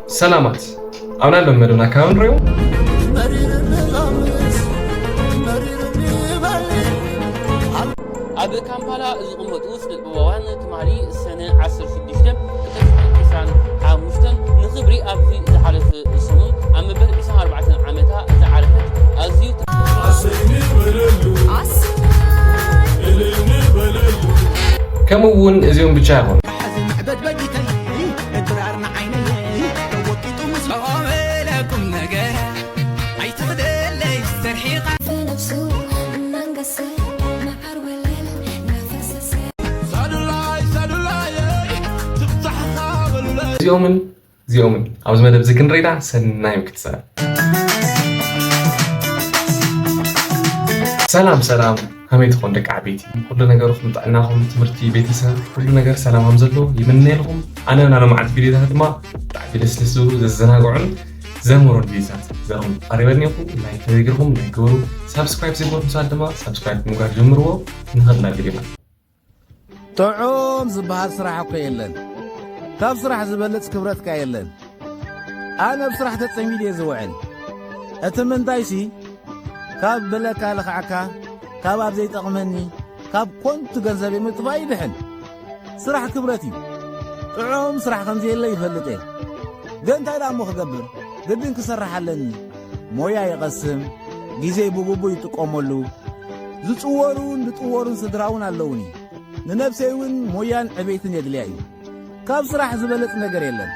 ሰላማት፣ ኣብ ናይ ሎም መደብና ካብ ንሪኦ። ኣብ ካምፓላ ዝቕመጡ ስነ ጥበባውያን ትማሊ ሰነ ዓሰርተ ሽዱሽተ ክልተ ሽሕን ዕስራን ሓሙሽተን ንኽብሪ ኣብዚ ዝሓለፈ ሰሙን ኣብ መበል ዕስራን ኣርባዕተን ዓመታ ዝዓረፈት ኣዝዩ ከምኡ እውን እዚኦም ብቻ ይኾኑ። እዚኦምን እዚኦምን ኣብዚ መደብ እዚ ክንረዳ ሰናይ ምክትሳል። ሰላም ሰላም፣ ከመይ ትኾን ደቂ ዓበይቲ? ኩሉ ነገርኩም፣ ጥዕናኹም፣ ትምህርቲ፣ ቤተሰብ፣ ኩሉ ነገር ሰላም ከም ዘሎ ይምነየልኩም። ኣነ ናሎም ዓዲ ቪድዮታት ድማ ብጣዕሚ ደስ ደስ ዝብሉ ዘዘናግዑን ዘምህሩን ቪድዮታት ዘኹም ቀሪበልኒ ይኹም። ላይክ ተዘይገርኩም ላይክ ግበሩ። ሳብስክራይብ ዘይገበርኩም ሰባት ድማ ሳብስክራይብ ምግባር ጀምርዎ። ንኸድና ቪድዮና። ጥዑም ዝበሃል ስራሕ እኮ የለን። ካብ ስራሕ ዝበልጽ ክብረትካ የለን። ኣነ ኣብ ስራሕ ተጸሚድ እየ ዝውዕል። እቲ ምንታይሲ ካብ ብለካ ልኽዓካ፣ ካብ ኣብ ዘይጠቕመኒ፣ ካብ ኮንቱ ገንዘብ ምጥፋእ ይድሕን። ስራሕ ክብረት እዩ። ጥዑም ስራሕ ከም ዘየለ ይፈልጥ እየ። ግን እንታይ ደኣ እሞ ክገብር? ግድን ክሰርሕ ኣለኒ። ሞያ ይቐስም፣ ግዜ ብግቡእ ይጥቀመሉ። ዝጽወሩን ዝጥወሩን ስድራ እውን ኣለውኒ። ንነብሰይ እውን ሞያን ዕቤትን የድልያ እዩ። ካብ ስራሕ ዝበለጽ ነገር የለን።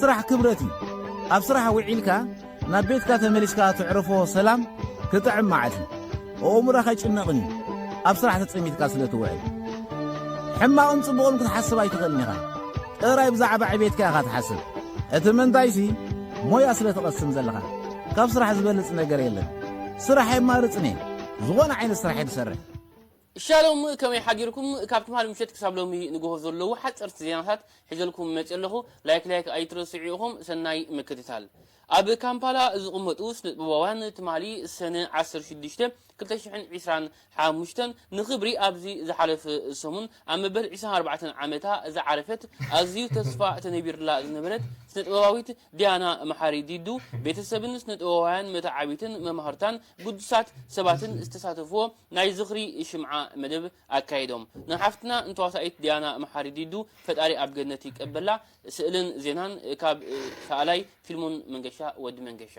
ስራሕ ክብረት እዩ። ኣብ ስራሕ ውዒልካ ናብ ቤትካ ተመሊስካ ትዕርፎ ሰላም ክጥዕም መዓት እዩ። ኣእምሮኻ ኣይጭነቕን እዩ ኣብ ስራሕ ተጸሚድካ ስለ ትውዕል። ሕማቕን ጽቡቕን ክትሓስብ ኣይትኽእልን ኢኻ። ጥራይ ብዛዕባ ዕቤትካ ኢኻ ትሓስብ። እቲ ምንታይሲ ሞያ ስለ ትቐስም ዘለኻ። ካብ ስራሕ ዝበልጽ ነገር የለን። ስራሕ የማርጽን እየ። ዝኾነ ዓይነት ስራሕ እየ ዝሰርሕ። ሻሎም፣ ከመይ ሓዲርኩም? ካብ ትማሊ ምሸት ክሳብ ሎሚ ንግሆ ዘለዉ ሓፀርቲ ዜናታት ሒዘልኩም መፅእ ኣለኹ። ላይክ ላይክ ኣይትረስዑ ኢኹም። ሰናይ ምክትታል። ኣብ ካምፓላ ዝቕመጡ ስነጥበባውያን ትማሊ ሰነ ዓሰርተ ሽዱሽተ ክልተ ሽሕን ዕስራን ሓሙሽተን ንኽብሪ ኣብዚ ዝሓለፈ ሰሙን ኣብ መበል ዕስራን ኣርባዕተን ዓመታ ዝዓረፈት ኣዝዩ ተስፋ ተነቢርላ ዝነበረት ስነጥበባዊት ዲያና መሓሪ ዲዱ ቤተሰብን ስነጥበባውያን መተዓቢትን መማህርታን ግዱሳት ሰባትን ዝተሳተፍዎ ናይ ዝኽሪ ሽምዓ መደብ ኣካይዶም። ንሓፍትና ንተዋሳኢት ዲያና መሓሪ ዲዱ ፈጣሪ ኣብ ገነት ይቀበላ። ስእልን ዜናን ካብ ሰኣላይ ፊልሞን መንገሻ ወዲ መንገሻ።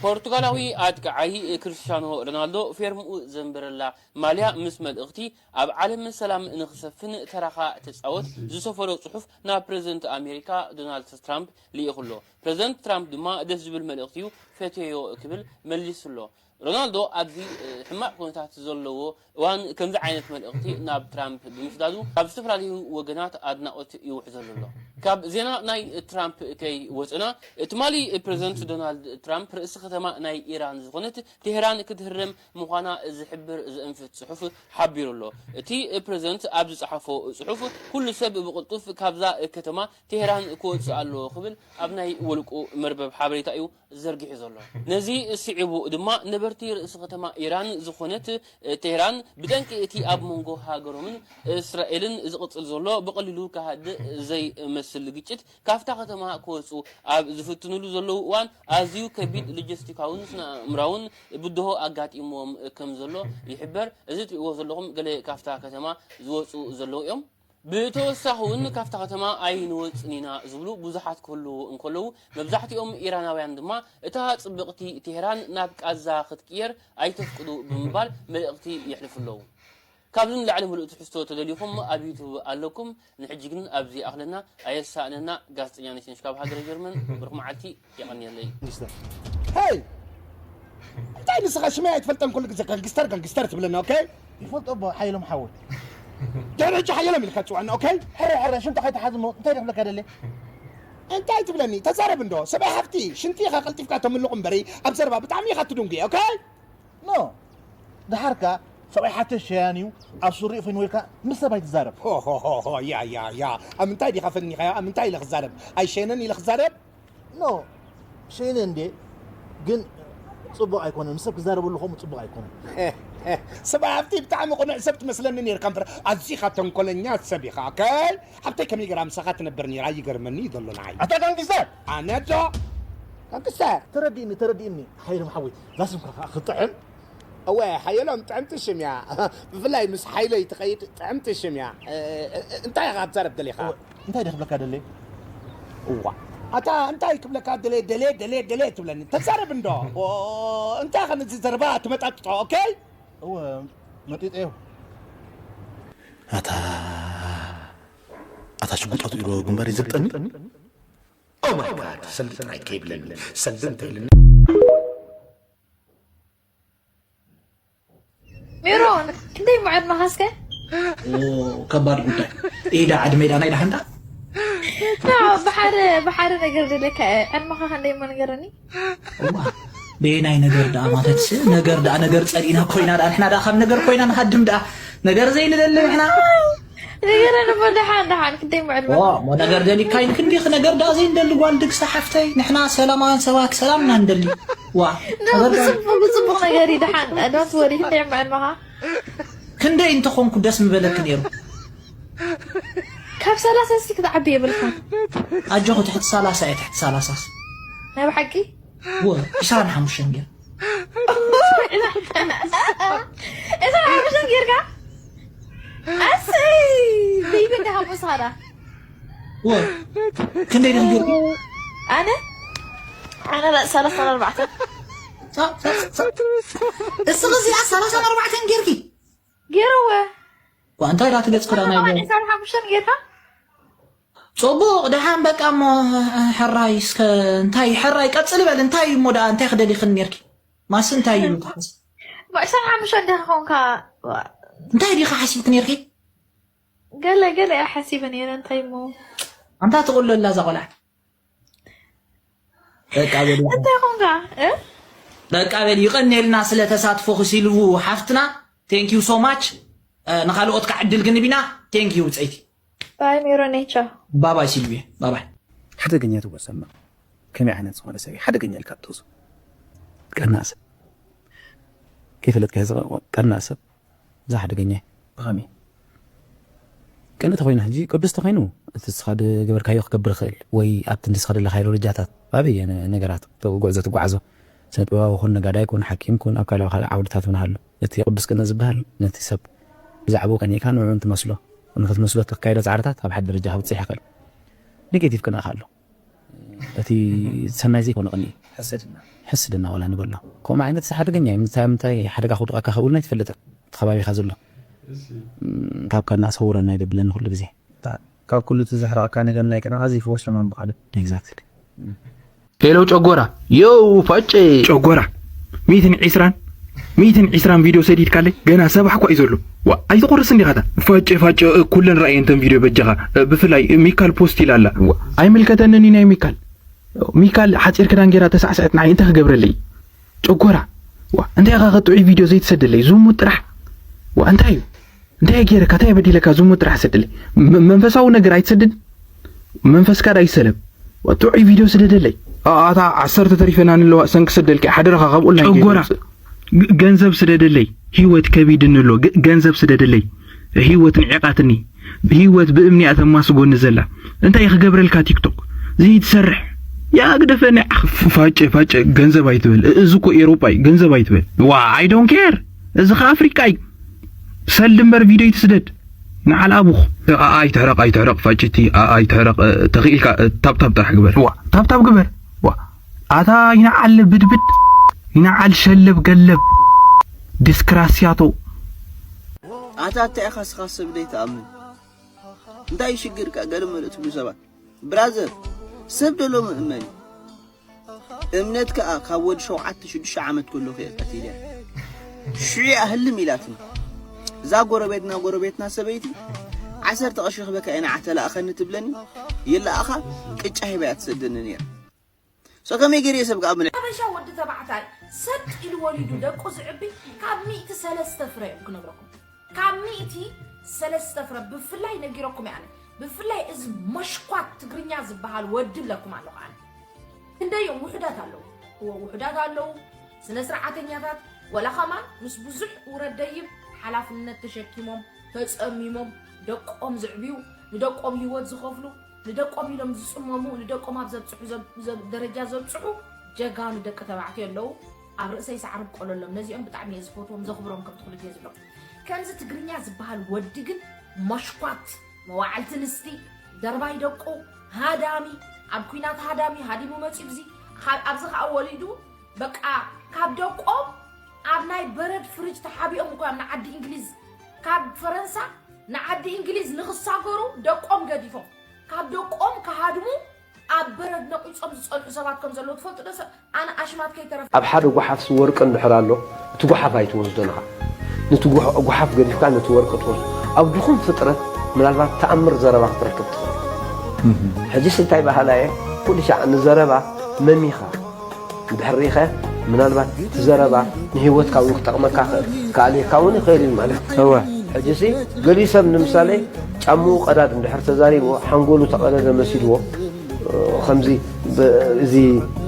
ፖርቱጋላዊ ኣጥቃዓይ ክርስቲያኖ ሮናልዶ ፌርምኡ ዘንበረላ ማልያ ምስ መልእኽቲ ኣብ ዓለም ሰላም ንኽሰፍን ተራኻ ተጻወት ዝሰፈሮ ጽሑፍ ናብ ፕረዚደንት ኣሜሪካ ዶናልድ ትራምፕ ልኢኹ ኣሎ። ፕረዚደንት ትራምፕ ድማ ደስ ዝብል መልእኽቲ እዩ፣ ፈትየዮ ክብል መሊሱ ኣሎ። ሮናልዶ ኣብዚ ሕማቕ ኩነታት ዘለዎ እዋን ከምዚ ዓይነት መልእኽቲ ናብ ትራምፕ ብምስዳዱ ካብ ዝተፈላለዩ ወገናት ኣድናቖት ይውሕዘሉ ኣሎ። ካብ ዜና ናይ ትራምፕ ከይወፅና፣ ትማሊ ፕረዚደንት ዶናልድ ትራምፕ ርእሲ ከተማ ናይ ኢራን ዝኾነት ቴህራን ክትህረም ምዃና ዝሕብር ዘእንፍት ፅሑፍ ሓቢሩ ኣሎ። እቲ ፕረዚደንት ኣብ ዝፀሓፎ ፅሑፍ ኩሉ ሰብ ብቕልጡፍ ካብዛ ከተማ ቴህራን ክወፅእ ኣለዎ ክብል ኣብ ናይ ወልቁ መርበብ ሓበሬታ እዩ ዘርጊሑ ዘሎ። ነዚ ስዒቡ ድማ ነበርቲ ርእሲ ከተማ ኢራን ዝኾነት ቴህራን ብጠንቂ እቲ ኣብ መንጎ ሃገሮምን እስራኤልን ዝቕጽል ዘሎ ብቐሊሉ ክሃድእ ዘይመስል ግጭት ካብታ ከተማ ክወፁ ኣብ ዝፍትኑሉ ዘለዉ እዋን ኣዝዩ ከቢድ ሎጂስቲካውን ስነ ኣእምራውን ብድሆ ኣጋጢምዎም ከም ዘሎ ይሕበር። እዚ ትሪእዎ ዘለኹም ገለ ካብታ ከተማ ዝወፁ ዘለዉ እዮም። ብተወሳኺ እውን ካብታ ከተማ ኣይንወፅን ኢና ዝብሉ ብዙሓት ክህልዉ እንከለዉ መብዛሕትኦም ኢራናውያን ድማ እታ ፅብቕቲ ቴህራን ናብ ቃዛ ክትቅየር ኣይተፍቅዱ ብምባል መልእኽቲ የሕልፉ ኣለዉ። ካብዚ ንላዕሊ ምሉእ ትሕዝቶ ተደሊኹም ኣብ ዩቱብ ኣለኩም። ንሕጂ ግን ኣብዚ ኣኽለና ኣየሳእነና። ጋዜጠኛ ነሽነሽ ካብ ሃገረ ጀርመን። ብሩኽ መዓልቲ። የቐንየለይ። ሄይ እንታይ ንስኻ ሽመይ ኣይትፈልጠን ኩሉ ግዜ ጋንግስተር ጋንግስተር ትብለና። ኦኬ ይፈልጦ ኣቦ ሓየሎም ሓወይ። ድሕሪ ሕጂ ሓየሎም ኢልካ ትፅዋዕና። ኦኬ ሕረ ሕረ ሽም እንታይ ትሓዝ እሞ እንታይ ድሕለካ ደለ እንታይ ትብለኒ? ተዛረብ እንዶ ሰብኣይ ሓፍቲ ሽንቲ ኢኻ ቀልጢፍካ ተምልቑ እምበሪ ኣብ ዘረባ ብጣዕሚ ኢኻ ትድንጉ። ኦኬ ኖ ድሓርካ ሰብኣይ ሓተሽ ሸያን እዩ ኣብ ሱሪ ፎይን ወይልካ ምስ ሰብ ኣይትዛረብ። ሆሆሆሆ ያ ያ ያ ኣብ ምንታይ ዲኻ ፈኒኻዮ? ኣብ ምንታይ ኢለ ክዛረብ? ኣይሸነን ኢለ ክዛረብ? ኖ ሸይነ እንዴ ግን ጽቡቕ ኣይኮነን። ምስ ሰብ ክዛረበሉ ከምኡ ጽቡቕ ኣይኮነን። ስብኣይ ሃብቲ ብጣዕሚ ቅኑዕ ሰብ ትመስለኒ ነርካ እምበር ኣዚኻ ተንኮለኛ ሰብ ኢኻ። ኦኬ፣ ሃብተይ ከመይ ገራ ምሳኻ ትነብር ነራ ይገርመኒ እዩ ዘሎ ንዓይ። ኣታ ጋንግስተር! ኣነ ዶ ጋንግስተር? ተረዲእኒ፣ ተረዲእኒ ሓይሎም ሓወይ። እዛ ስምካ ከዓ ክጥዕም። እወ ሓየሎም ጥዕምቲ ሽም እያ። ብፍላይ ምስ ሓይለይ ትኸይድ ጥዕምቲ ሽም እያ። እ፣ እ፣ እንታይ ኢኻ ክትዛረብ ደሊኻ? እወ፣ እንታይ ድየ ክብለካ ደለየ? እዋ ኣታ እንታይ ክብለካ ደለየ ደለየ ደለየ ደለየ ትብለኒ? ተዛረብ እንዶ። ኦ፣ እንታይ ኸ ነዚ ዘረባ ትመጣጥጦ? ኦኬ? እወ መጢጠዮ። ኣታ ኣታ ሽጉጣቱ ኢሎ ግንባር ይዘብጠኒ። Oh my God፣ ሰልዲ ጥራይ ከይብለኒ፣ ሰልዲ እንተይልኒ። ሜሮን ክንደይ ምዕድመኻ እስከ? ኦ፣ ከባድ ጉዳይ። ኢዳ ዕድመ ኢዳ ናይ ደሓንዳ ና ብሓደ ብሓደ ነገር ደለካ ዕድመኻ ክንደይ እሞ ንገረኒ። እዋ፣ በየናይ ነገር ደኣ ማለት ነገር ደኣ ነገር ጸሊእና ኮይና ደኣ ንሕና ደኣ ካብ ነገር ኮይና ንሃድም ደኣ ነገር ዘይንደሊ ንሕና ንገረኒ እሞ ደሓን ደሓን ክንደይ ምዕድመ ዋ፣ እሞ ነገር ደሊካይ ክንዲኽ ነገር ደኣ ዘይንደሊ ጓል ድግሳ ሓፍተይ ንሕና ሰላማውያን ሰባት ሰላምና ንደሊ። ዋ፣ ነገር ደኣ- ብፅቡቅ ብፅቡቅ ነገር እዩ ደሓን don't worry ክንደይ ምዕድመኻ ክንደይ እንተኾንኩ ደስ ምበለክ ነይሩ። ካብ ሰላሳ እስቲ ክትዓቢ የብልካ ኣጆኹ ትሕቲ ሰላሳ እየ ትሕቲ ሰላሳስ ናይ ብሓቂ ወ ዒስራን ሓሙሽተን ገይረ እዛ ሓሙሽተን ጌርካ ኣሰይ በይበ እንደ ሃሙስ ሃዳ ወ ክንደይ ደስ ገይሩ ኣነ ኣነ ላ ሰላሳ ኣርባዕተ እስኺ እዚኣ ሰላሳን ኣርባዕተን ጌርኪ ገይረወ ዋ እንታይ ዳ ትገጽ ክዳና ይበል ዒስራን ሓሙሽተን ጌርካ ጽቡቕ ደሓን በቃ እሞ ሕራይ እስከ እንታይ ሕራይ ቀጽል በል እንታይ እዩ እሞ ደኣ እንታይ ክደሊኽን ኔርኪ ማስ እንታይ እዩ ዒስራን ሓሙሽተ እንዲኻ ኾንካ እንታይ ዲኻ ሓሲብክ ኔርኪ ገለ ገለ እያ ሓሲበ ነይረ እንታይ እሞ ኣንታ ትቕሎ ኣላ እዛ ቆልዓ በቃ በል እንታይ ኾንካ እ? በቃ በል ይቐንየልና ስለ ተሳትፎ ክሲልዉ ሓፍትና thank you so much ንኻልኦት ከዓ ዕድል ክንብ ኢና thank you ብፀይቲ ባይ ሜሮነይ ቻው ባባይ ሲልቪየ ባባይ ሓደገኛ ትወሰማ ከመይ ዓይነት ዝኾነ ሰብ ሓደገኛ ኢልካ ትወስዶ ቀናእ ሰብ ከይፈለጥካ ዝቐ ቀናእ ሰብ እዛ ሓደገኛ እዩ ብኸመይ ቅንእ ተኾይኑ ሕጂ ቅዱስ ተኾይኑ እቲ ንስኻ ዝገበርካዮ ክገብር ይኽእል ወይ ኣብቲ ንስኻ ዘለኻዮ ደረጃታት ኣበየ ነገራት ጉዕዞ ትጓዓዞ ስነ ጥበባዊ ኩን ነጋዳይ ኩን ሓኪም ኩን ኣብ ካልእ ካልእ ዓውድታት እውን ሃሉ እቲ ቅዱስ ቅንእ ዝበሃል ነቲ ሰብ ብዛዕባኡ ቀኒእካ ንዕኡ እንትመስሎ ንክትመስሎ እተካየዶ ፃዕርታት ኣብ ሓደ ደረጃ ክብፅሕ ይኽእል ኔጌቲቭ ቅንእ ኣሎ እቲ ሰናይ ዘይኮነ ቅንኢ ሕስድና ዋላ ንበሎ ከምኡ ዓይነት ሓደገኛ እዩ ምንታይ ምንታይ ሓደጋ ክውድቐካ ከብሉና ይትፈልጥን እቲ ከባቢኻ ዘሎ ካብ ካና ሰውረና ይደብለኒ ኩሉ ግዜ ካብ ኩሉ እቲ ዘሕረቕካ ነገር ናይ ቅንእ ኣዚ ይፈወስ ሕማም ብኻልእ exactly ሄሎ ጨጎራ ዮው ፋጨ ጨጎራ ሚትን ዒስራን ሚትን ዒስራን ቪድዮ ሰዲድካለይ ገና ሰባሕ እኳ እዩ ዘሎ ዋ ኣይትቆርስ እንዲኻታ ፋጨ ፋጨ ኩለን ረኣየንተን ቪድዮ በጃኻ ብፍላይ ሚካል ፖስት ኢላ ኣላ ኣይምልከተንን እዩ ናይ ሚካል ሚካል ሓፂር ክዳን ጌራ ተሳዕስዐት ንዓይ እንታይ ክገብረለይ ጨጎራ ዋ እንታይ ኢኻ ከጥዑይ ቪድዮ ዘይትሰደለይ ዝሙት ጥራሕ ዋ እንታይ እዩ እንታይ ገይረካ እንታይ በዲለካ ዝሙት ጥራሕ ሰደለይ መንፈሳዊ ነገር ኣይትሰድድ መንፈስካ ዳ ይሰለም ጥዑይ ቪድዮ ስደደለይ ኣታ ዓሰርተ ተሪፈና ንለዋ ሰንክ ሰደልኪ ሓደረኻ ካብኡ ጨጎራ ገንዘብ ስደደለይ ህይወት ከቢድኒ ኣሎ ገንዘብ ስደደለይ ህይወት ንዒቓትኒ ህይወት ብእምኒኣ ተማስጎኒ ዘላ እንታይ ክገብረልካ ቲክቶክ ዘይትሰርሕ ያ ግደፈኒ ፋጨ ፋጨ ገንዘብ ኣይትበል እዚ እኮ ኤሮጳ እዩ ገንዘብ ኣይትበል ዋ I don't care እዚ ከ ኣፍሪቃ እዩ ሰልዲ እምበር ቪድዮ ይትስደድ ንዓል ኣቡኽ ኣይትሕረቕ ኣይትሕረቕ ፋጭቲ ኣይትሕረቕ ተኽኢልካ ታብታብ ጥራሕ ግበር ዋ ታብታብ ግበር ዋ ኣታ ይንዓል ብድብድ ይንዓል ሸለብ ገለብ ዲስክራስያቶ ኣታ እንታይ ኢኻ ስኻ ሰብ ዘይትኣምን እንታይ ሽግርካ ገለ መለ ትብሉ ሰባት ብራዘር ሰብ ደሎ ምእመን እዩ እምነት ከኣ ካብ ወዲ ሸውዓተ ሽዱሽተ ዓመት ከሎ ከየ ቀቲልያ ሽዑ እያ ህልም ኢላትኒ እዛ ጎረቤትና ጎረቤትና ሰበይቲ ዓሰርተ ቅርሺ ክበካ ኢና ዓተላእኸኒ ትብለኒ ይለኣኻ ቅጫ ሂባ እያ ትሰደኒ ነይራ So ከመይ ገይረ ሰብ ከኣ ምን ሓበሻ ወዲ ተባዕታይ ሰጥ ኢሉ ወሊዱ ደቁ ዝዕቢ ካብ ሚእቲ ሰለስተ ፍረ እዮም ክነግረኩም ካብ ሚእቲ ሰለስተ ፍረ ብፍላይ ነጊረኩም እየ ኣነ ብፍላይ እዚ መሽኳት ትግርኛ ዝበሃል ወዲ ኣለኩም ኣለኹ ኣነ ክንደይ እዮም ውሑዳት ኣለዉ እዎ ውሑዳት ኣለዉ ስነ ስርዓተኛታት ወላ ከማን ምስ ብዙሕ ውረድ ደይብ ሓላፍነት ተሸኪሞም ተጸሚሞም ደቆም ዘዕብዩ ንደቆም ህይወት ዝኸፍሉ ንደቆም ኢሎም ዝጽመሙ ንደቆም ኣብ ዘብጽሑ ደረጃ ዘብጽሑ ጀጋኑ ደቂ ተባዕትዮ ኣለዉ። ኣብ ርእሰይ ሳዕሪ ብቆለሎም ነዚኦም ብጣዕሚ እየ ዝፈትዎም ዘኽብሮም ከምቲ ኩሉ ግዜ ዝብሎም። ከምዚ ትግርኛ ዝበሃል ወዲ ግን መሽኳት መዋዕልቲ ንስቲ ደርባይ ደቁ ሃዳሚ ኣብ ኩናት ሃዳሚ ሃዲሙ መፂኡ ብዚ ኣብዚ ከዓ ወሊዱ በቃ ካብ ደቆም ኣብ ናይ በረድ ፍርጅ ተሓቢኦም እኮ እዮም ንዓዲ እንግሊዝ ካብ ፈረንሳ ንዓዲ እንግሊዝ ንክሳገሩ ደቆም ገዲፎም ካብ ደቆም ክሃድሙ ኣብ በረድ ነቂጾም ዝጸንሑ ሰባት ከም ዘለዉ ትፈልጡ ዶ? ሰብ ኣነ ኣሽማት ከይተረፈ ኣብ ሓደ ጓሓፍ ወርቂ እንድሕር ኣሎ እቲ ጓሓፍ ኣይትወስዶን ኢኻ። ነቲ ጓሓፍ ገዲፍካ ነቲ ወርቂ ትወስዶ። ኣብ ድኹም ፍጥረት ምናልባት ተኣምር ዘረባ ክትረክብ ትኽእል። ሕጂስ እንታይ በሃላይ እየ ኩሉ ሻዕ ንዘረባ መሚኻ እንድሕር ርኢኻዮ ምናልባት እቲ ዘረባ ንህይወትካ እውን ክጠቕመካ ይኽእል፣ ክኣልየካ እውን ይኽእል እዩ ማለት እዩ። እወ። ሕጂሲ ገሊኡ ሰብ ንምሳሌ ጫምኡ ቀዳድ እንድሕር ተዛሪብዎ ሓንጎሉ ተቐደደ መሲልዎ ከምዚ እዚ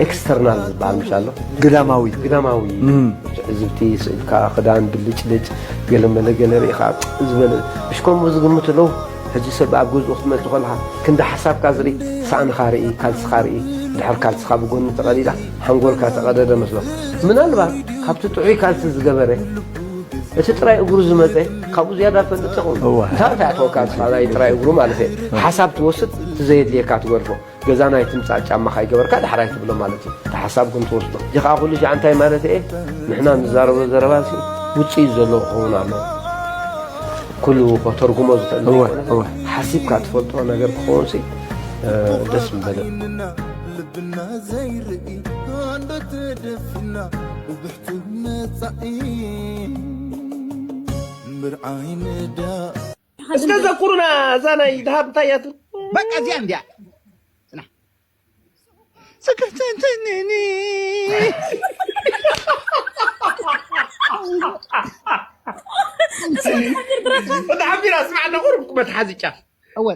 external ዝበሃል ምሽ ኣሎ ግዳማዊ ግዳማዊ ትዕዝብቲ ስእልካ ክዳን ብልጭልጭ ገለመለ ገለ ርኢኻ ዝበለ ምሽ ከምኡ ዝግምቱ ኣለዉ። ሕጂ ሰብ ኣብ ገዝኡ ክትመጽእ ከለኻ ክንዲ ሓሳብካ ዝርኢ ሳእንኻ ርኢ ካልስኻ ርኢ ድሕር ካልስኻ ብጎኒ ተቐዲዳ ሓንጎልካ ተቐደደ መስሎ ምናልባት ካብቲ ጥዑይ ካልሲ ዝገበረ እቲ ጥራይ እግሩ ዝመጸ ካብኡ ዝያዳ ፈልጥ ይኸውን። እዋ። እንታይ እንታይ ኣተወካ ንስኻ ናይ ጥራይ እግሩ ማለት እየ። ሓሳብ ትወስድ እቲ ዘየድልየካ ትገድፎ። ገዛ ናይ ትምጻእ ጫማ ካይገበርካ ዳሕራይ ትብሎ ማለት እዩ። እቲ ሓሳብ ግን ትወስዶ። እዚ ከዓ ኩሉ ሻዕ እንታይ ማለት እየ? ንሕና ንዛረቦ ዘረባ ሲ ውፅኢት ዘለዎ ክኸውን ኣለዎ። ኩሉ ከተርጉሞ ዝኽእል እወ፣ ዘይኮነ እወ። ሓሲብካ ትፈልጦ ነገር ክኸውን ሲ ደስ ምበለ። ልብና ዘይርኢ ኣንዶ ተደፊና ብብሕቱ መጻኢ ምርዓይ ንዳ እስከ ዘኩሩና እዛ ናይ ድሃብ እንታይ እያ ትብል? በቃ እዚኣ እንዲያ ጽና ስክፍተንተንኒ እንተ ሓቢራ ስምዓና ቁሩብ መትሓዚ ጫፍ እወ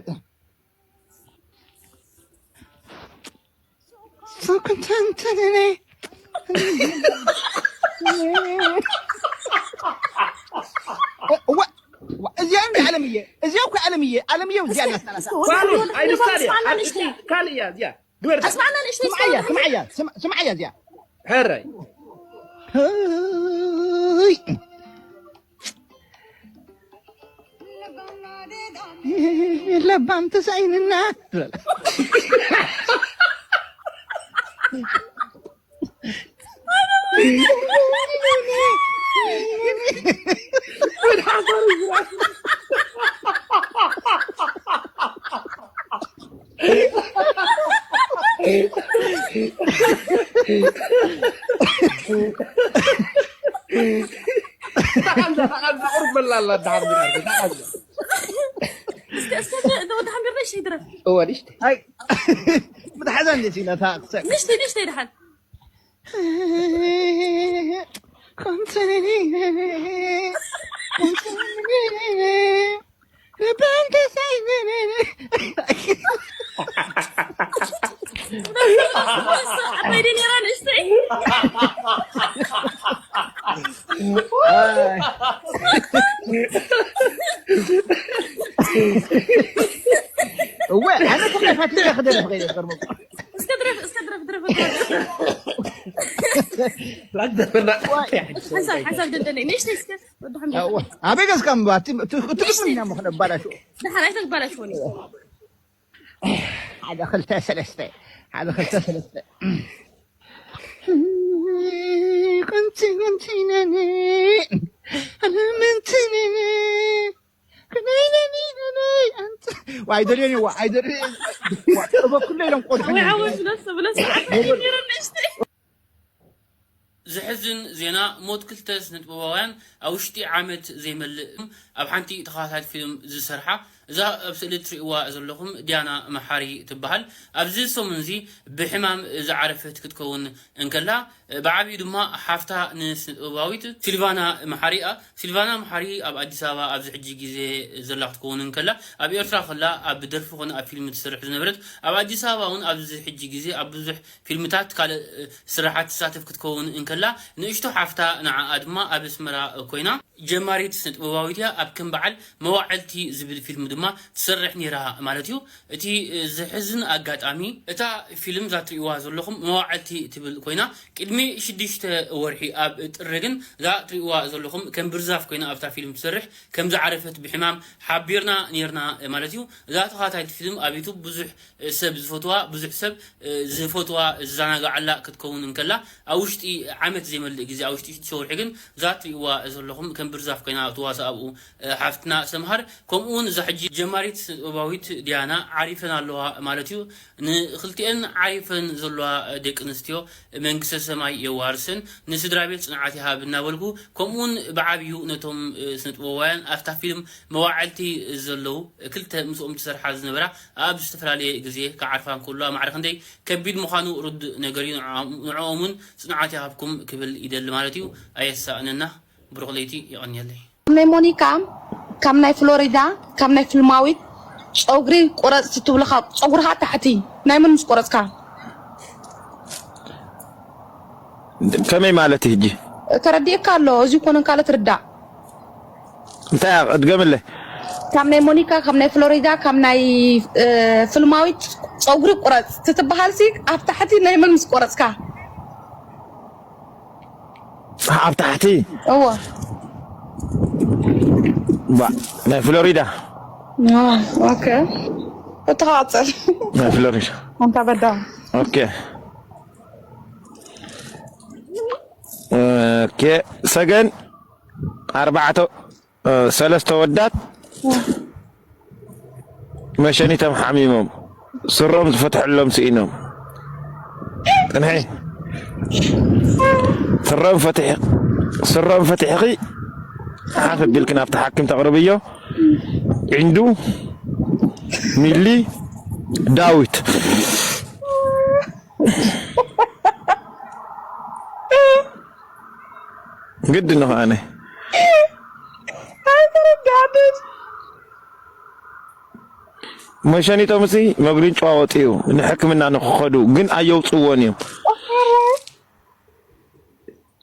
እዚኣ እንዲ ዓለምየ እዚኣ እኮ ዓለምየ ዓለምየ እዚኣ እናስታናሳ ካልእ እያ እዚኣ ግበር ስምዓያ ስምዓያ ስምዓያ እዚኣ ሕራይ ለባም ተሳኢንና ተቃልዛ ተቃልዛ ቁርብ በላ ኣላ ዳሓር ቢራ ተቃልዛ እስከ እስከ ወደ ሓምቢር ነሽ ይድረፍ እወ ንሽተ ምትሓዛ እንዴት ኢላ ታቅሰ ንሽተ ንሽተ ይድሓን ኮንተኔ እወ ኣነ ኩላ ፋቲካ ክደርፍ ከይደ ዝገርመኩም እስከ ድረፍ እስከ ድረፍ ድረፍ ሓሳብ ሓሳብ ደደለይ ንእሽተይ እስከ ወዲ ሓምድ ኣበይ ገዝካ ምባ ትግጥም ኢና ምኽነ ባላሽዎ ደሓን ኣይተባላሽወኒ ሓደ ክልተ ሰለስተ ሓደ ክልተ ሰለስተ ቅንቲ ቅንቲ ነኒ ኣነ ምንቲ ነኒ ኣይደልዮን ይዋ ኣይደልዮን እበኩሎ ኢሎም ቆድሑ ዘሕዝን ዜና ሞት ክልተ ስነጥበባውያን ኣብ ውሽጢ ዓመት ዘይመልእ ኣብ ሓንቲ ተኸታታሊት ፊልም ዝሰርሓ እዛ ኣብ ስእሊ እትርእይዋ ዘለኹም ዲያና መሓሪ ትበሃል። ኣብዚ ሰሙን እዚ ብሕማም ዝዓረፈት ክትከውን እንከላ፣ ብዓቢኡ ድማ ሓፍታ ንስነጥበባዊት ሲልቫና መሓሪ እያ። ሲልቫና መሓሪ ኣብ ኣዲስ ኣበባ ኣብዚ ሕጂ ግዜ ዘላ ክትከውን እንከላ፣ ኣብ ኤርትራ ከላ ኣብ ደርፊ ኮነ ኣብ ፊልም ትሰርሕ ዝነበረት፣ ኣብ ኣዲስ ኣበባ እውን ኣብዚ ሕጂ ግዜ ኣብ ብዙሕ ፊልምታት ካልእ ስራሓት ትሳተፍ ክትከውን እንከላ፣ ንእሽቶ ሓፍታ ንዓኣ ድማ ኣብ ኣስመራ ኮይና ጀማሪት ስነጥበባዊት እያ። ኣብ ከም በዓል መዋዕልቲ ዝብል ፊልም ድማ ትሰርሕ ነይራ ማለት እዩ። እቲ ዘሕዝን ኣጋጣሚ፣ እታ ፊልም እዛ ትርእይዋ ዘለኹም መዋዕልቲ ትብል ኮይና፣ ቅድሚ ሽዱሽተ ወርሒ ኣብ ጥሪ ግን እዛ ትርእይዋ ዘለኹም ከም ብርዛፍ ኮይና ኣብታ ፊልም ትሰርሕ ከም ዝዓረፈት ብሕማም ሓቢርና ነይርና ማለት እዩ። እዛ ተኸታታሊት ፊልም ኣብ ዩቱብ ብዙሕ ሰብ ዝፈትዋ፣ ብዙሕ ሰብ ዝፈትዋ፣ ዝዘናግዓላ ክትከውን እንከላ፣ ኣብ ውሽጢ ዓመት ዘይመልእ ግዜ፣ ኣብ ውሽጢ ሽዱሽተ ወርሒ ግን እዛ ትርእይዋ ዘለኹም ከም ብርዛፍ ኮይና ትዋሳእ ኣብኡ ሓፍትና ሰምሃር፣ ከምኡ እውን እዛ ሕጂ ጀማሪት ስነጥበባዊት ዲያና ዓሪፈን ኣለዋ ማለት እዩ። ንክልቲኤን ዓሪፈን ዘለዋ ደቂ ኣንስትዮ መንግስተ ሰማይ የዋርስን፣ ንስድራ ቤት ጽንዓት ይሃብ እናበልኩ፣ ከምኡ እውን ብዓቢኡ ነቶም ስነጥበባውያን ኣብታ ፊልም መዋዕልቲ ዘለዉ ክልተ ምስኦም ዝሰርሓ ዝነበራ ኣብ ዝተፈላለየ ግዜ ክዓርፋ እንከለዋ ማዕረ ክንደይ ከቢድ ምዃኑ ርዱእ ነገር እዩ። ንዕኦም፣ ንዕኦም እውን ጽንዓት ይሃብኩም ክብል ይደሊ ማለት እዩ። ኣየሳእነና። ብሩኽ ለይቲ። የቐንየለይ። ካብ ናይ ሞኒካ፣ ካብ ናይ ፍሎሪዳ፣ ካብ ናይ ፍልማዊት ጸጉሪ ቁረጽ ትብልኻ፣ ጸጉርኻ ታሕቲ ናይ መን ምስ ቆረጽካ? ከመይ ማለት እዩ ሕጂ? ተረዲእካ ኣሎ። እዚ ኮነ ካልእ ትርዳእ። እንታይ እያ? እድገምለይ። ካብ ናይ ሞኒካ፣ ካብ ናይ ፍሎሪዳ፣ ካብ ናይ እ፣ ፍልማዊት ጸጉሪ ቁረጽ ትትበሃል ሲ ኣብ ታሕቲ ናይ መን ምስ ቆረጽካ? ኣብ ታሕቲ እዎ። ባ ናይ ፍሎሪዳ። አ፣ ኦኬ። እተኻጸል ናይ ፍሎሪዳ። ኣንታ በዳ። ኦኬ። ኦኬ። ሰገን ኣርባዕተ፣ እ፣ ሰለስተ ወዳት መሸኒቶም ሓሚሞም ስሮም ዝፈትሐሎም ስኢኖም። ጥንሒ ስሮም ፈትሒ፣ ስሮም ፈትሕኺ ሓፍ ቢልክን ኣብቲ ሓኪም ተቕርብዮ። ዒንዱ፣ ሚሊ፣ ዳዊት። ግድ ነው ኣነ ኣይተረዳእንን። መሸኒቶም ሲ መጉሊን ጨዋ ወፂኡ ንሕክምና ንክኸዱ ግን ኣየውፅዎን እዮም።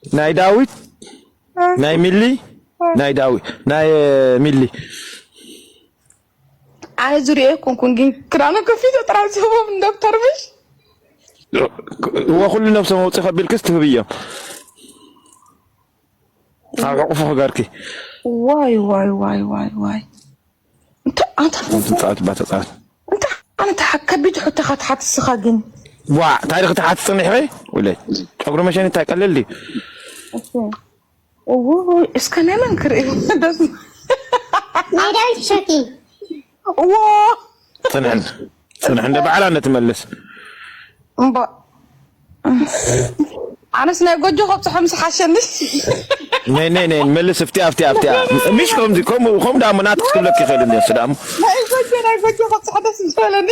ናይ ዳዊት፣ ናይ ሚሊ፣ ናይ ዳዊት፣ ናይ ሚሊ። ኣነ ዝሪኦ ኣይኮንኩን፣ ግን ክዳኖም ከፊተ ጥራሕ ዝህቦም ዶክተር ምሽ። እወ ኩሉ ነብሶም ኣውፂ ከቢልክስ ትህብዮም። ኣብ ሕቁፉ ክገርኪ። ዋይ ዋይ ዋይ ዋይ ዋይ። እንተ ኣንተ ተፃወት ባ ተፃወት። እንተ ኣነ ተሓ ከቢድ ሕቶኻ ትሓትስኻ ግን። ዋ ታሪክ ትሓት ፅኒሕኺ ውለይ። ጨጉሪ መሸኒ እንታይ ቀለል ድዩ? እዎ እስከ ናይ መን ክርኢ ደስ ናይ ዳዊት ሸኪ እዎ ፅንሕን ፅንሕ እንደ ባዕላ ነትመልስ። እምባ ኣነስ ናይ ጎጆ ከብፅሖ ምስ ሓሸኒ። ነይ ነይ ነይ መልስ እፍቲ ኣብቲ ኣብቲ። ምሽ ከምዚ ከምኡ ከም ዳሞ ናት ክትብለክ ይኽእል እንደ ስዳሞ። ናይ ጎጆ ናይ ጎጆ ከብፅሖ ደስ ዝበለኒ።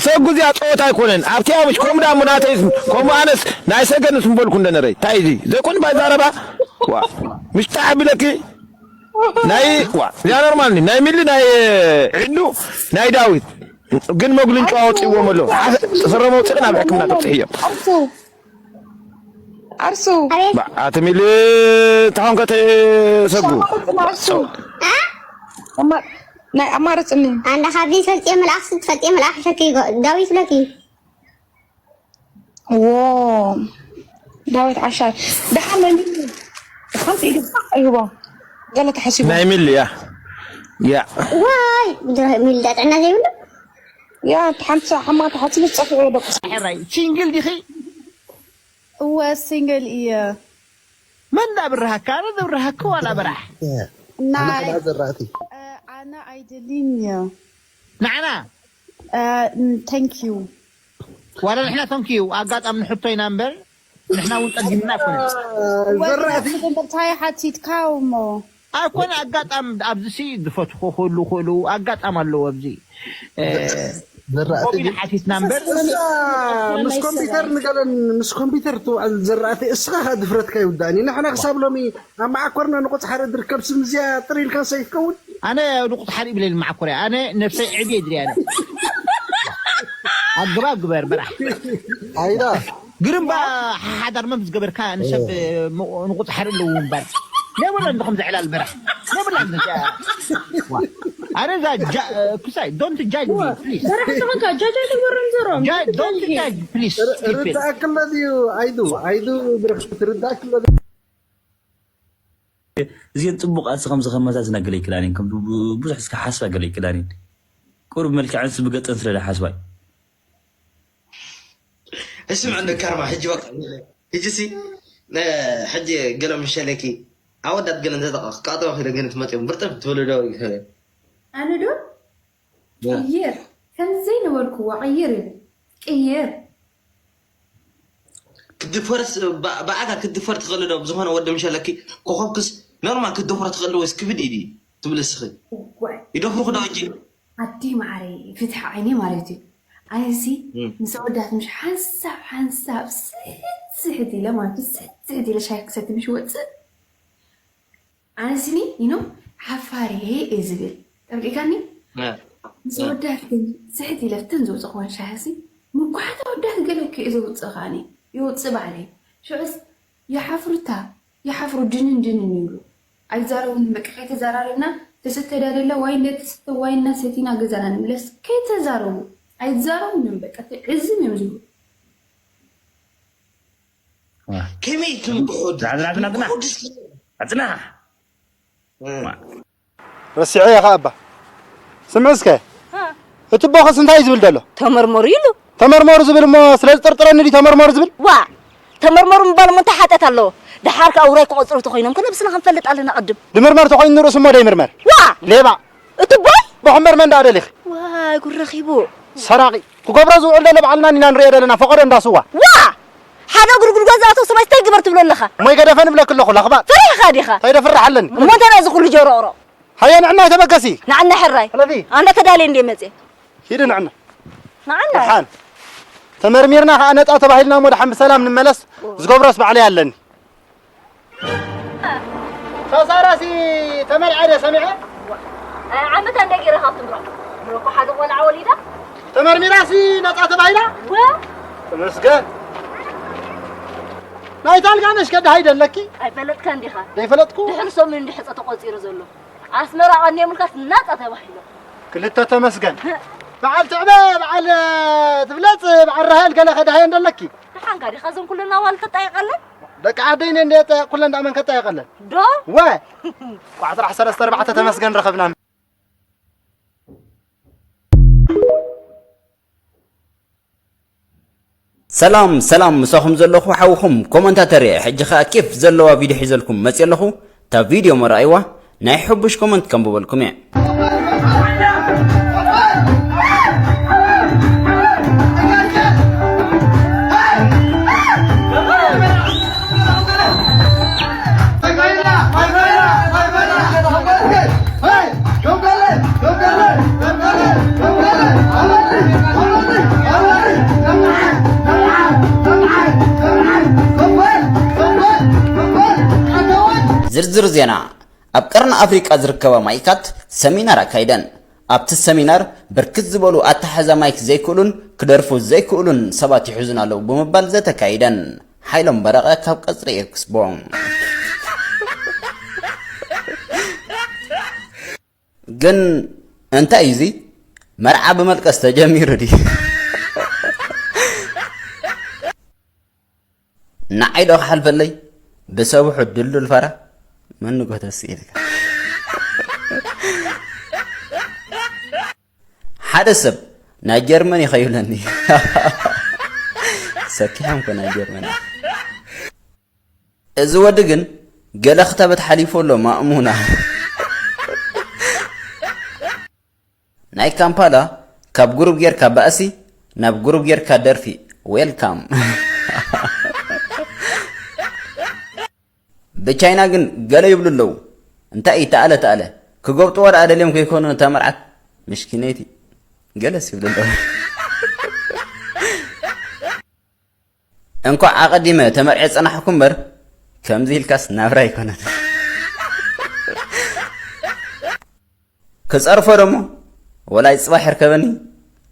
ሰጉ እዚኣ ፀወታ ኣይኮነን ኣብቲያ ምሽ ከም ዳሞ ናተይ። ከምኡ ኣነስ ናይ ሰገንስ ምበልኩ እንደነረይ እንታይ እዚ ዘይኮን ባይዛረባ። ዋ ምሽ ታዕብለኪ ናይ ዋ እዚኣ ኖርማል ናይ ሚሊ ናይ ዕዱ ናይ ዳዊት ግን መጉልን ጨዋ ወፂዎም ኣሎ። ስረ መውፅእን ኣብ ሕክምና ተብፅሕዮም። ኣርሱ ኣርሱ ኣቲ ሚሊ ተኾንከ ተሰጉ ኣርሱ ናይ ኣማርፅኒ ኣንዳ ካብዚ ፈልጥየ መልኣኽ ስ ትፈልጥየ መልኣኽ ሸኪ ዳዊት ብለኪ ዎ ዳዊት ዓሻ ደሓን ናይ ሚሊ ሓንቲ ኢዱ ኣይህቦ ገለ ተሓሲቡ ናይ ሚሊ ያ ያ ዋይ ሚሊ ጥዕና ዘይብሉ ያ ሓንቲ ሓማ ተሓሲቡ ዝፀፍዑ ደቁ ሕራይ ሲንግል ዲኺ? እወ ሲንግል እየ። መን ዳብርሃካ? ኣነ ዘብርሃካ ዋላ በራሕ? ናይ ዘራእቲ ኣነ ኣይደልን እየ። ንዓና thank you ዋላ ንሕና thank you ኣጋጣሚ ንሕቶ ኢና እምበር ንሕና እውን ጠጊምና ኣይኮነን። ወዲ እንታይ ሓቲትካ እሞ ኣይኮነ ኣጋጣም ኣብዚ ሲ ዝፈትኹ ክህሉ ክእሉ ኣጋጣም ኣለዎ ኣብዚ እ፣ ዘራእቲ ኮሚን ግን ሓቲትና እምበር እሳ ምስ ኮምፒውተር ንገለን ምስ ኮምፒውተር ትውዕል ዘራእቲ እስኻ ከ ድፍረትካ ይውዳእኒ ንሕና ክሳብ ሎሚ ኣብ መዓኮርና ንቁፅ ሓረ ድርከብ ስም እዚኣ ጥር ኢልካ ሰይፍ ከውን ኣነ ንቁፅ ሓሪ ይብለል መዓኮርያ ኣነ ነብሰይ ዕብየ ድልያ ኣነ ኣግባብ ግበር በራሕ ኣይዳ ግርምባ ሓሓዳር መም ዝገበርካ ንሰብ ንቁፅ ሓሪ ኣለዎ እምበር ለይብሎ እንዲ ከምዚ ዕላል በራሕ ለይብላ ኣነ እዛ ጃ- ክሳይ don't judge me please ስራሕ ዝኾንካ ጃጃ ተወረም ዘሮም Judge- don't judge please stupid ርዳእክሎ ድዩ ኣይዱ ኣይዱ ብርክት ርዳእክሎ ድዩ እዚን ጽቡቃት ስኸም ዝኸመታት ዝነገለ ይክላኒን ከም ብዙሕ እስከ ሓስባ ገለ ይክላኒን ቁሩብ መልክዕን ስብገጠን ስለ ሓስባይ እስምዕ እንዶ ካርማ ሕጂ በቃ ሕጂ ሲ ሕጂ ገለ ምሸለኪ ኣወዳት ገለ እንተ ክቃጠዋ ኪደ ግን ትመፅኦም ብርጥፍ ትብሉ ዶ ኣነ ዶ ቅይር ከምዘይ ነበርክዎ ቅይር እዩ ቅይር ክትድፈርስ ብኣካ ክትድፈር ትኽእል ዶ ብዝኾነ ወዲ ምሸለኪ ኮኸብክስ ኖርማል ክትደፍሮ ትኽእል ወይስ ክብድ ኢዲ ትብል እስኺ ዋይ ይደፍሩክ ዶ እንጂ ኣዲ ማዓረይ ፍትሒ ዓይኒ ማለት እዩ ኣነሲ ምስ ኣወዳት ምሽ ሓንሳብ ሓንሳብ ስሕት ስሕት ኢለ ማለት እዩ ስሕት ስሕት ኢለ ሻይ ክሰቲ ምሽ ወፅእ ኣነስኒ ኢኖ ሓፋር እየ እየ ዝብል ተረዲእካኒ ምስ ኣወዳት ግን ስሕት ኢለ ፍተን ዘውፅእ ክኾን ሻሂ ሲ ምጉሓት ኣወዳት ገለ እኮ እየ ዘውፅእ ከዓኒ የውፅእ ባዕለይ ሽዑስ ይሓፍሩ እታ ይሓፍሩ ድንን ድንን ይብሉ ኣይዛረቡን በቃ ከይተዘራረብና ተሰተዳደለ ዋይ እንደ ተሰተ ዋይ እና ሰቲና ገዛና ንምለስ ከይተዛረቡ ኣይዛረቡን እዮም በቃ ዕዝም እዮም ዝብሉ ከመይ ትምክሑ ዝሓዝና ዝናትና ኣፅናሕ ረሲዐ ኢኻ እባ ስምዕ እስከ እቲ ቦኸስ እንታይ እዩ ዝብል ዘሎ ተመርመሩ ኢሉ ተመርመሩ ዝብል እሞ ስለ ዝጥርጥረኒ ድዩ ተመርመሩ ዝብል ዋ ተመርመሩ ምባል እሞ እንታይ ሓጢኣት ኣለዎ ደሓር ከ ኣውራይ ክቆፅሩ ተኮይኖም ከ ነብስና ክንፈልጥ ኣለና ቅድም ድምርመር ተኮይኑ ንርእሱ እሞ ደይምርመር ዋ ሌባ እቲ ቦይ ቦኽምበር መን ደኣ ደሊኺ ዋይ ጉድ ረኺቡ ሰራቂ ክገብሮ ዝውዕል ዘሎ ባዕልና ኢና ንሪኦ ዘለና ፈቐዶ እንዳስዋ ዋ ሓደ እግሩ ጉድጓድ ዝኣተው ሰብኣይ እንታይ ግበር ትብሎ ኣለኻ እሞ ይገደፈ ንብለክ ኣለኹ ላኽባጥ ፈሪሕኻ ዲኻ እንታይ ደፍርሕ ኣለኒ እሞ እንታይ ነዚ ኩሉ ጀሮቕሮ ሃየ ንዕና ተበገሲ ንዓና ሕራይ ስለዚ ኣነ ተዳልየ እንደ መፅየ ሂድ ንዕና ንዓና ደሓን ተመርሚርና ከዓ ነፃ ተባሂልና እሞ ደሓን ብሰላም ንመለስ ዝገብሮስ ባዕለይ ኣለኒ ሳሳራሲ ተመርዐ ደ ሰሚዐ ዓመታ እንደ ገይረ ካብ ትምሮ ምሮ እኮ ሓደ ቆልዓ ወሊዳ ተመርሚራሲ ነፃ ተባሂላ ወ ተመስገን ናይታ ኣልጋነሽ ከዳሃይ ደለኪ ኣይፈለጥካን ዲኻ ዘይፈለጥኩ ድሕሪ ሰሙን እንድሕፀ ተቆፂሩ ዘሎ ኣስመራ ቀኒዮምልካስ ናፃ ተባሂሎ ክልተ ተመስገን በዓል ትዕበ በዓል ትብለፅ በዓል ራሄል ገለ ከዳሃየ እንደለኪ ንሓንካ ዲኻ እዞም ኩለን ኣዋልድ ተጣይቐለን ደቂ ዓደይ ነ እንደ ጠየቅ ኩለን ዳመን ከጣየቀለን ዶ ወ ቋዕ ስራሕ ሰለስተ ኣርባዕተ ተመስገን ረኸብና ሰላም ሰላም ምሳኹም ዘለኹ ሓውኹም ኮመንታተር እየ ሕጂ ኸኣ ኬፍ ዘለዋ ቪድዮ ሒዘልኩም መፅየ ኣለኹ እታ ቪድዮ መረኣይዋ ናይ ሕቡሽ ኮመንት ከንብበልኩም እየ ዝርዝር ዜና ኣብ ቀርኒ ኣፍሪቃ ዝርከባ ማይካት ሰሚናር ኣካይደን ኣብቲ ሰሚናር ብርክት ዝበሉ ኣተሓሕዛ ማይክ ዘይክእሉን ክደርፉ ዘይክእሉን ሰባት ይሕዙን ኣለዉ ብምባል ዘተካይደን ሓይሎም በረቐ ካብ ቀፅሪ ኤክስቦ ግን እንታይ እዩ እዚ መርዓ ብመልቀስ ተጀሚሩ ድዩ ንዓይ ዶ ክሓልፈለይ ብሰብሑ ድልዱል ፋራ መን ንጎተሲ ኢልካ ሓደ ሰብ ናይ ጀርመን ይኸይብለኒ ሰኪሖም ኮ ናይ ጀርመን እዚ ወዲ ግን ገለ ክታበት ሓሊፉ ኣሎ ማእሙና ናይ ካምፓላ ካብ ጉሩብ ጌርካ ባእሲ ናብ ጉሩብ ጌርካ ደርፊ ዌልካም ብቻይና ግን ገለ ይብሉ ኣለዉ እንታይ እዩ ተኣለ ተኣለ? ክጎብጥዎ ደኣ ደልዮም ከይኮኑ እታ መርዓት ምሽኪነይቲ ገለስ ይብሉ ኣለዉ። እንኳዕ ኣቐዲመ ተመርዐ ጸናሕኩ እምበር፣ ከምዚ ኢልካስ ናብራ ኣይኮነን። ክጸርፎ ደሞ፣ ወላይ ጽባሕ ይርከበኒ፣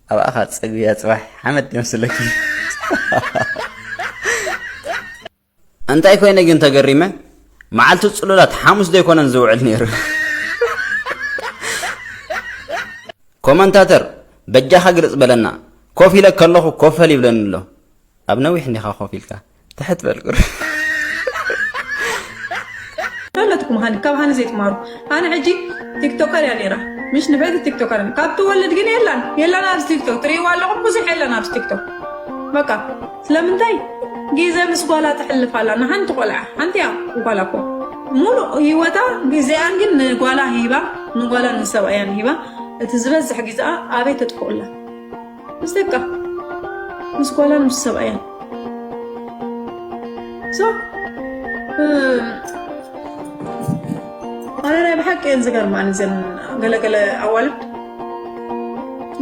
ኣብኣኻ ጸግብያ ጽባሕ ሓመድ የምስለኪ። እንታይ ኮይነ ግን ተገሪመ፣ መዓልቲ ጽሉላት ሓሙስ ዘይኮነን ዝውዕል ነይሩ። ኮመንታተር፣ በጃኻ ግልጽ በለና፣ ኮፍ ኢለ ከለኹ ኮፈል ይብለኒ ኣሎ። ኣብ ነዊሕ እንዲኻ ኮፍ ኢልካ፣ ትሕት በል ቁሩብ። ፈለጥኩም ሃኒ፣ ካብ ሃኒ ዘይትማሩ። ኣነ ሕጂ ቲክቶከር እያ ነይራ። ምሽ ንፍዕቲ ቲክቶከር እያ። ካብ ትወልድ ግን የላን። የላን ኣብዚ ቲክቶክ። ትርእይዋ ኣለኹም፣ ብዙሕ የላን ኣብዚ ቲክቶክ። በቃ፣ ስለምንታይ? ግዜ ምስ ጓላ ተሕልፍ ኣላ። ንሓንቲ ቆልዓ፣ ሓንቲ እያ ጓላ እኮ። ሙሉእ ህይወታ፣ ግዜኣን ግን ንጓላ ሂባ፣ ንጓላ ንሰብኣያን ሂባ፣ እቲ ዝበዝሕ ግዜኣ ኣበይ ተጥፍኡ ኣላ? ምስ ደቃ፣ ምስ ጓላን ምስ ሰብኣያን። So፣ እ፣ ኣነ ናይ ብሓቂ እየን ዝገርማኒ እዘን ገለገለ ኣዋልድ።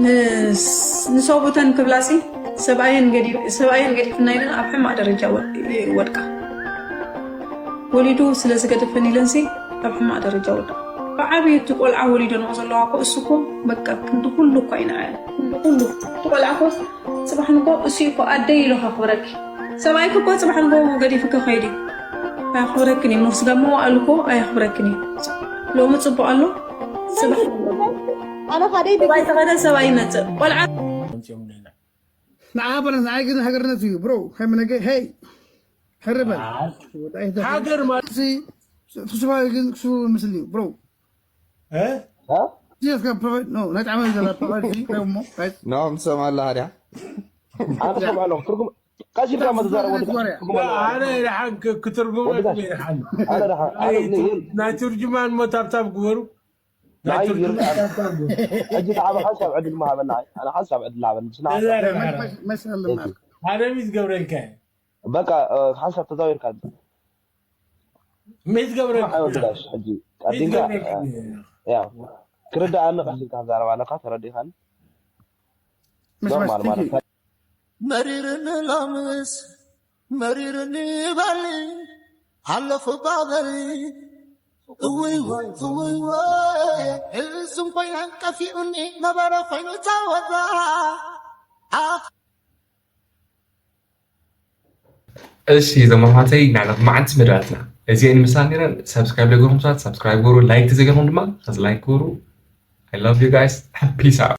ንስ-፣ ንሰብኡተን ክብላሲ ሰብኣየን ገዲ-፣ ሰብኣየን ገዲፍና ኢለን ኣብ ሕማቕ ደረጃ ወ-፣ ይወድቃ። ወሊዱ ስለ ዝገደፈን ኢለንሲ ኣብ ሕማቕ ደረጃ ወድቃ። ብዓብዩ እቲ ቆልዓ ወሊደንኦ ዘለዋ እኮ እሱ እኮ በቃ ክንዲ ኩሉ እኮ እዩ ንዓያ። ክንዲ ኩሉ። እቲ ቆልዓ እኮ ጽባሕ ንጎ እሱ እኮ ኣደይ ኢሉ ከኽብረኪ። ሰብኣይኪ እኮ ጽባሕ ንጎ ገዲፉ ክኸይድ እዩ። ኣየኽብረክን እዩ። ምስ ጋሞ ኣሉ እኮ ኣየኽብረክን እዩ። ሎሚ ጽቡቕ ኣሎ፣ ጽባሕ ኣነ ካደይ ሰብኣይ ተኸደ ሰብኣይ ይመጽእ። ቆልዓ ንዓ በለስ ንዓይ ግን ሃገርነት እዩ ብሮ። ሃይመነገ ሄይ ሕርበል። ሃገር ማለት ሲ ትስፋ ግን ክሱ ምስል እዩ ብሮ። እ? እ? ዚስ ከም ፕሮፋይል፣ ኖ፣ ናይ ጣዕመ ዘላ ፕሮፋይል ሲ፣ ከሞ፣ ጋይስ። ኖ፣ ምሰማ ኣላ ሃዲያ። ኣነ ሰምዕ ኣለኹ። ትርጉም ቀስ ኢልካ መተዛረቦ ትርጉም ኣለዎ። ኣነ ይርሓን ክ-፣ ክትርጉመልኩም ወዲ ጋሽ። ይርሓን። ኣነ ደሓን፣ ኣነ ናይ፣ ይብል። ናይ ትርጅማን ሞ ታብታብ ግበሩ። ናይ ናይ ትርጅማን ይርሓን። ታብታብ ግበሩ። ሕጂ ተዓበ ሓንሳብ ዕድል ምሃበና። ኣነ ሓንሳብ ዕድል ሃበኒ። ብስና ተዛረብ ሓንሳብ። ሓራ። መስ-፣ መስ-፣ ኣለና። ኣነ ሚዝ ገብረልካ። በቃ፣ እ፣ ሓንሳብ ተዛዊርካ። ሚዝ ገብረልካ። ኣይ ወዲ ጋሽ፣ ሕጂ ሚዝ ቀዲምካ፣ ገብረልካ። እ፣ ያ። ክርዳኣኒ ቀስ ኢልካ ትዛረብ ኣለካ፣ ተረዲእካኒ? መስ-፣ መስ-፣ ኖርማል ማለት ቲኪ። መሪርኒ ሎምስ መሪርኒ በሊ፣ ሓለፉ ባበሊ። እውይ ወይ፣ እውይ ወይ፣ እዝም ኮይና ቀፊኡኒ ነበረ ኮይኑ ጸወታ። ኣኽ። እሺ፣ እዞም ኣሕዋተይ፣ ናይ ሎማዓንቲ መደባትና እዚአን ይመስላ ነይረን። ሰብስክራይብ ዘይገበርኩም ሰባት ሰብስክራይብ ግበሩ፣ ላይክ ዘይገበርኩም ድማ ከዚ ላይክ ግበሩ። I love you guys. Peace out.